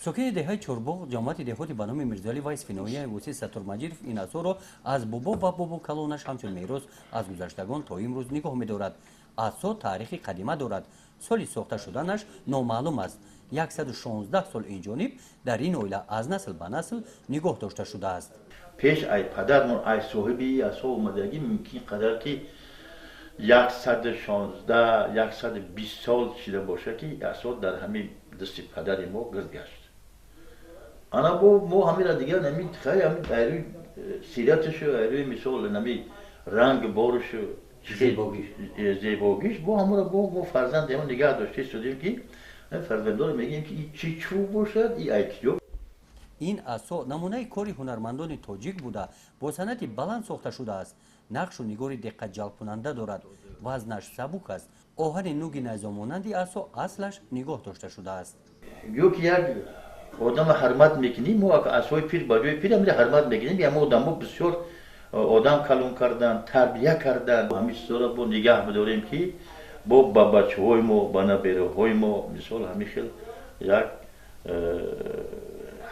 Сокини деҳаи Чорбоғ, ҷамоати деҳоти ба номи Мирзоалӣ Вайсови ноҳияи Восеъ Саттор Маҷидов ин асоро аз бобо ва бобокалонаш ҳамчун мерос аз гузаштагон то имрӯз нигоҳ медорад. Асо таърихи қадима дорад. Соли сохта шуданаш номаълум аст. 116 сол инҷониб дар ин оила аз насл ба насл нигоҳ дошта шудааст. Пеш ай падармон, ай соҳиби асо омадагӣ, мумкин қадар ки 116, 120 сол шида боша, ки асо дар ҳамин дасти падари мо гирд гашт. Ана бо мо ҳамира дигар нами хай ҳамин айрӯи сираташу, айрӯи мисол нами ранг борушу зебогиш, бо ҳамура бо мо фарзанди ҳамон нигаҳ дошта истодем, ки фарзандоро мегӯем, ки чӣ чӯб бошад и ай киҷо. Ин асо намунаи кори ҳунармандони тоҷик буда, бо санъати баланд сохта шудааст. Нақшу нигори диққатҷалбкунанда дорад. Вазнаш сабук аст. Оҳани нуги найзомонанди асо аслаш нигоҳ дошта шудааст. Ё ки як одама ҳурмат мекунем, мо асои пир ба ҷои пир ҳамира ҳурмат мекунем. Ҳама одамо бисёр одам калон кардан, тарбия кардан. Ҳамин чизҳоро бо нигаҳ бидорем, ки бо ба бачаҳои мо, ба набераҳои мо мисол ҳамин хел як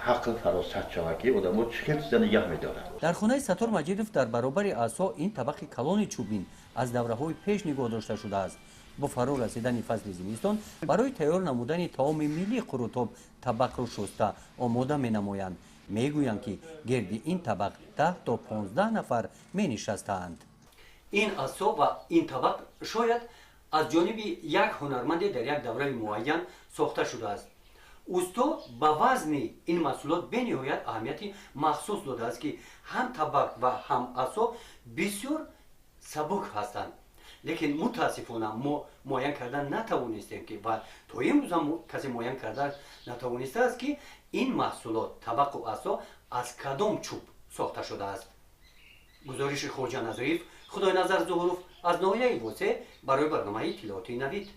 ҳақл фаросат шавад, ки одамо чӣ хел чиза нигаҳ медоранд. Дар хонаи Саттор Маҷидов дар баробари асо ин табақи калони чӯбин аз давраҳои пеш нигоҳ дошта шудааст. Бо фаро расидани фасли зимистон барои тайёр намудани таоми миллии қурутоб табақро шуста омода менамоянд. Мегӯянд, ки гирди ин табақ 10 то 15 нафар менишастаанд. Ин асо ва ин табақ шояд аз ҷониби як ҳунарманде дар як давраи муайян сохта шудааст. Усто ба вазни ин маҳсулот бениҳоят аҳамияти махсус додааст, ки ҳам табақ ва ҳам асо бисёр сабук ҳастанд. Лекин мутаассифона мо муайян кардан натавонистем, ки ва то имрӯз ҳам касе муайян карда натавонистааст, ки ин маҳсулот, табақу асо, аз кадом чӯб сохта шудааст. Гузориши Хоҷа Назриев, Худойназар Зуҳуров аз ноҳияи Восеъ барои барномаи иттилоотии Навид.